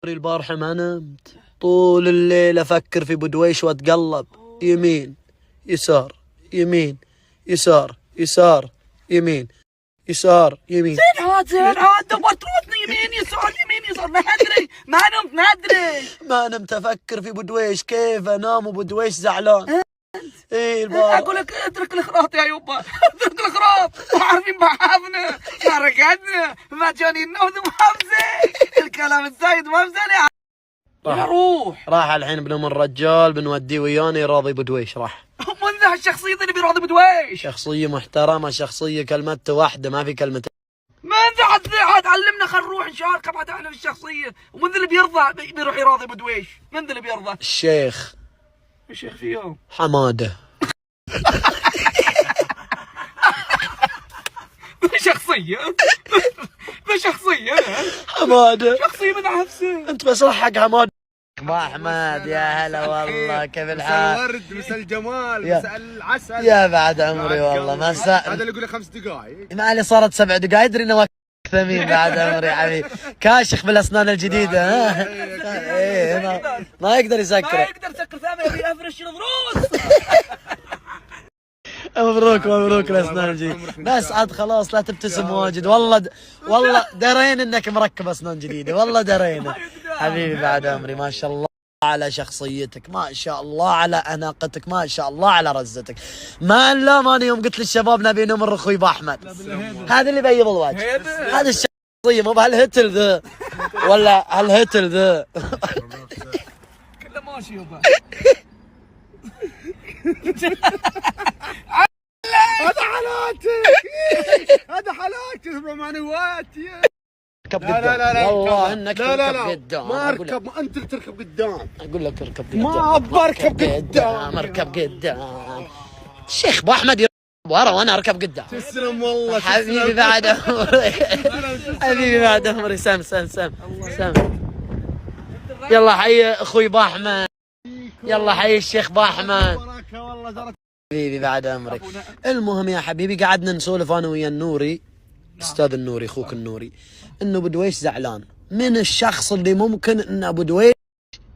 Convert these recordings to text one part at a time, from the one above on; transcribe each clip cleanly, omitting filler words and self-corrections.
البارحة ما نمت طول الليل افكر في بدويش واتقلب يمين يسار يمين يسار يسار يمين يسار يمين. زين عاد زين عاد دورت روتنا يمين يسار يمين يسار، ما ادري ما نمت ما ادري ما نمت افكر في بدويش كيف انام وبدويش زعلان. ايه البارحة اقول لك اترك الخراط يا يبا، اترك الخراط، عارفين بعضنا ما رقدنا ما جاني النوم ما بزين الكلام الزايد ما بزين يا روح. راح الحين بنوم الرجال بنوديه ويانا يراضي بدويش. راح من ذا الشخصية اللي بيراضي بدويش؟ شخصية محترمة، شخصية كلمته واحدة ما في كلمتين. من ذا عاد عاد علمنا، خل نروح نشاركه بعد احنا في الشخصية. ومن ذا اللي بيرضى بيروح يراضي بدويش؟ من ذا اللي بيرضى؟ الشيخ الشيخ في يوم حمادة. ذا شخصية، ذا شخصية حمادة شخصية من عفسة. انت بس روح حق حمادة. ابو احمد يا هلا والله، كيف مساء الحال؟ الورد، مساء الجمال، مساء العسل يا بعد عمري والله. مساء هذا اللي يقول لي 5 دقائق، ما علي صارت 7 دقائق، ادري انه وقت ثمين. بعد عمري حبيبي، كاشخ بالاسنان الجديدة. ها ايه ما يقدر يسكر، ما يقدر يسكر ثامن، يبي افرش الضروس. مبروك مبروك الاسنان الجديدة. بس عاد خلاص لا تبتسم واجد، والله والله درينا انك مركب اسنان جديدة، والله درينا حبيبي. بعد عمري ما شاء الله على شخصيتك، ما شاء الله على اناقتك، ما شاء الله على رزتك. ما نلام انا يوم قلت للشباب نبي نمر اخوي ابو احمد، هذا اللي بيض الوجه، هذا الشخصية، مو بهالهتل ذا ولا هالهتل ذا. كله ماشي يبا. هذا حالاتك، هذا حالاتك معنوياتي. اركب لا لا لا لا والله انك لا لا تركب لا قدام. ما اركب، ما انت اللي تركب قدام. اقول لك اركب قدام. ما ابى اركب قدام. اركب قدام. الشيخ ابو احمد يركب ورا وانا اركب قدام. تسلم والله حبيبي بعد عمري، حبيبي بعد عمري. سم سم سم سم. يلا حي اخوي ابو احمد، يلا حي الشيخ ابو احمد. حبيبي بعد عمري. المهم يا حبيبي قعدنا نسولف انا ويا النوري، استاذ النوري اخوك النوري، انه بدويش زعلان من الشخص اللي ممكن ان ابو دويش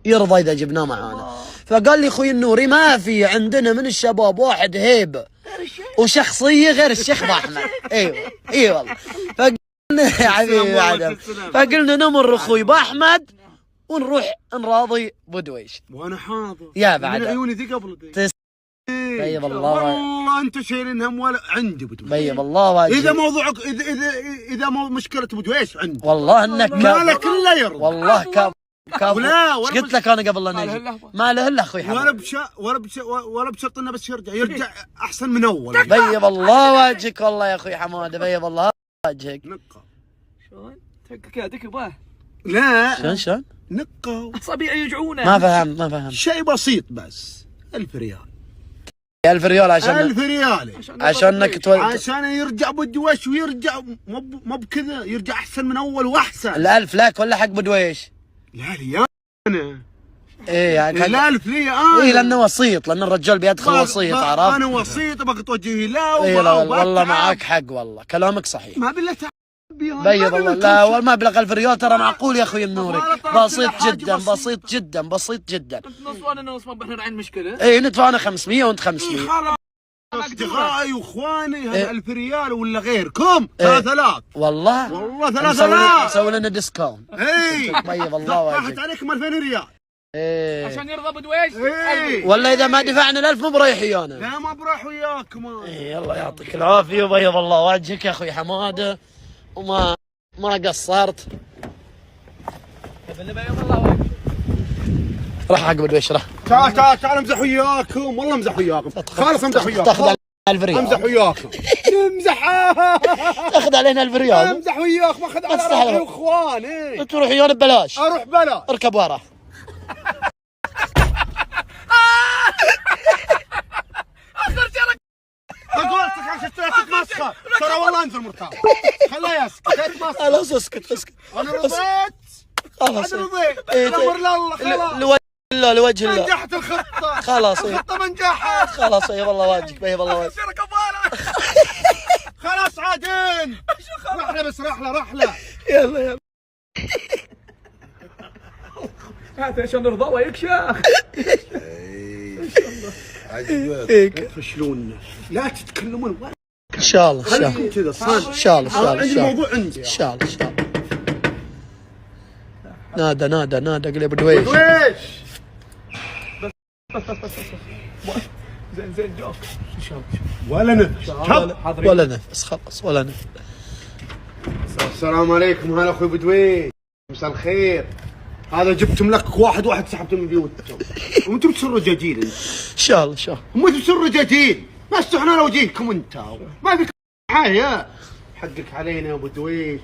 يرضى اذا جبناه معانا. فقال لي اخوي النوري ما في عندنا من الشباب واحد هيبة وشخصية غير الشيخ ابو احمد. ايوه ايوه والله. فقلنا يا حبيبي بعد، فقلنا نمر اخوي ابو احمد ونروح نراضي بدويش. وانا حاضر يا بعد من عيوني ذي قبل ذي. بيض الله والله انتم شايلين هم ولا عندي بدويش. بيض الله وجهك. اذا موضوعك اذا اذا اذا مشكلة بدويش عندي والله انك ما لك الا يرضى. والله كاب كاب. ولا ايش قلت لك انا قبل لا نجي؟ ما له الا اخوي حمد. ولا بشرط انه بس يرجع احسن من اول. بيض الله وجهك والله يا اخوي حمادة، بيض الله وجهك. نقى شلون؟ تفكك يدك يبا. لا شلون شلون؟ نقى اصابيعي يوجعونه. ما فهمت ما فهمت. شيء بسيط بس 1000 ريال. 1000 ريال عشان 1000 ريال عشان انك عشان يرجع بدويش ويرجع مو بكذا، يرجع احسن من اول واحسن. ال1000 لك ولا حق بدويش؟ لا لي انا. ايه يعني ال1000 لي انا. ايه لانه وسيط، لان الرجال بيدخل وسيط، عرفت؟ انا وسيط بقط وجهي لا. إيه لا والله معاك حق والله، كلامك صحيح. ما بالله تعب. بيض الله. لا والمبلغ 1000 ريال ترى معقول يا اخوي النوري، بسيط جدا بسيط جدا بسيط جدا. انت نص وانا نص، ما احنا عين مشكلة. اي ندفع انا 500 وانت 500. خلاص اصدقائي واخواني، هذا 1000 ريال ولا غيركم 3000. والله والله 3000. مسوي لنا discount. اي طيب الله وجهك. راحت عليكم 2000 ريال. ايه عشان يرضى بدويش. ايه ولا اذا ما دفعنا ال1000 مو برايح ويانا. لا ما بروح وياكم. ايه الله يعطيك العافية وبيض الله وجهك يا اخوي حمادة، وما ما قصرت. راح حق بدويش راح. تعال تعال تعال امزح وياكم، والله امزح وياكم، خلاص امزح وياكم. تاخذ 1000 ريال. امزح وياكم. امزح. تاخذ علينا 1000 ريال. امزح وياك، ماخذ على ربعي واخواني. تروح ويانا ببلاش. اروح بلاش. اركب ورا. اقول لك عشان تتمسخر ترى والله انزل مرتاح. خليه يسكت يتمسخر. خلاص اسكت اسكت. انا رضيت. خلاص انا رضيت. الامر لله خلاص. لوجه الله لوجه الله. نجحت الخطة. خلاص الخطة ما نجحت. خلاص اي والله واجهك، بيض الله وجهك. خلاص عادين. رحله بس رحله رحله. يلا يلا. هذا عشان نرضى الله يكشخ. إيه. تفشلون، لا تتكلمون ولا ان شاء الله ان شاء الله خليكم كذا صان. ان شاء الله ان شاء الله عندي ان شاء الله الموضوع عندي. ان شاء الله ان شاء الله. نادى نادى نادى قل يا ابو دويش. ليش؟ زين زين جوك ان شاء الله. ولا نفس. ولا نفس، خلاص ولا نفس. السلام عليكم، هلا اخوي بدوي، مساء الخير. هذا جبتم لك واحد واحد سحبتم من بيوتكم، وانتم تصيروا رجاجيل انتم. ان شاء الله ان شاء الله. مو تصيروا رجاجيل، ما استحنا على وجيهكم انت، ما فيك حاجه. حقك علينا يا ابو دويش،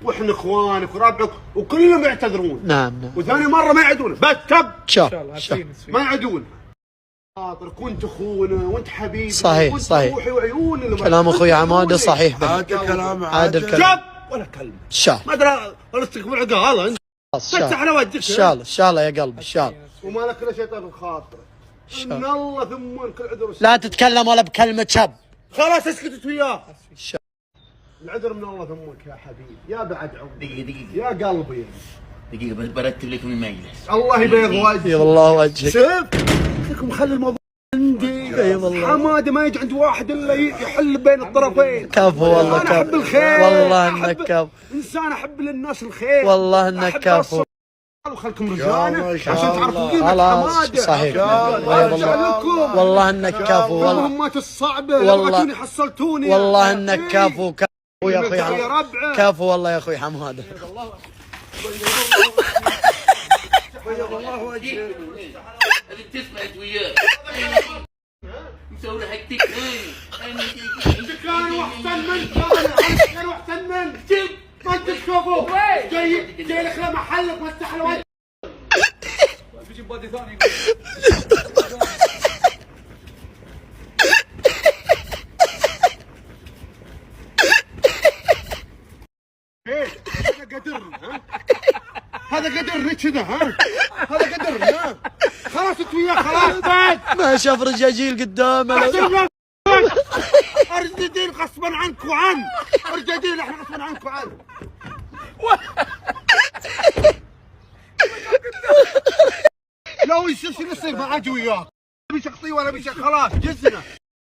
واحنا اخوانك وربعك وكلهم يعتذرون. نعم نعم. وثاني مره ما يعدون، بس تب ان شاء الله ان شاء الله. ما يعدون. خاطرك وانت اخونا وانت حبيبي. صحيح، وانت صحيح. روحي وعيوني. كلام اخوي عماده صحيح بعد. عاد الكلام. عاد الكلام. جب ولا كلمه. ان شاء الله. ما ادري رستك بالعقال انت. ان شاء فتح الله على وجهك. ان شاء الله ان شاء الله يا قلبي ان شاء الله. وما لك الا شيء طيب الخاطر. شاء ان الله ثم كل عذر وسلام. لا تتكلم ولا بكلمه شب. خلاص اسكتت وياه. شاء العذر من الله ثمك يا حبيبي، يا بعد عمري، دقيقة دقيقة. يا قلبي. دقيقة بس برتب لكم المجلس. الله يبيض وجهك. بيض الله وجهك. شوف لكم، خلي الموضوع عندي. بيض الله. حماده ما يجي عند واحد الا يحل بين الطرفين. كفو والله انا كفو. احب الخير. والله انك أحب- كفو. انسان احب للناس الخير. والله انك أحب كفو. أوصل وخلكم رجاله الله، إن شاء عشان تعرفوا الله. قيمه خلاص حماده. صحيح. شاء بيض ارجع الله. لكم والله انك كفو والله. المهمات الصعبه. والله. بغيتوني حصلتوني. والله انك إيه. كفو كفو يا اخوي يا حماده. ربعه. كفو والله يا اخوي حماده. الله وجهك. هذه تسمع انت وياه مسوي لها تك. كان واحسن منك، انا كان واحسن منك. ما انت تشوفه جاي جاي لك لمحلك ما تستحل وجهك. بيجيب بادي ثاني. إيه، هذا قدرنا ها؟ هذا قدرنا كذا ها؟ هذا قدرنا ها؟ خلاص انت وياه خلاص بس. ما شاف رجاجيل قدامه. احترم ارجدين غصبا عنك وعن ارجدين، احنا غصبا عنك وعن. لو يصير شنو يصير ما اجي وياك بشخصي ولا بشخص، خلاص جزنا.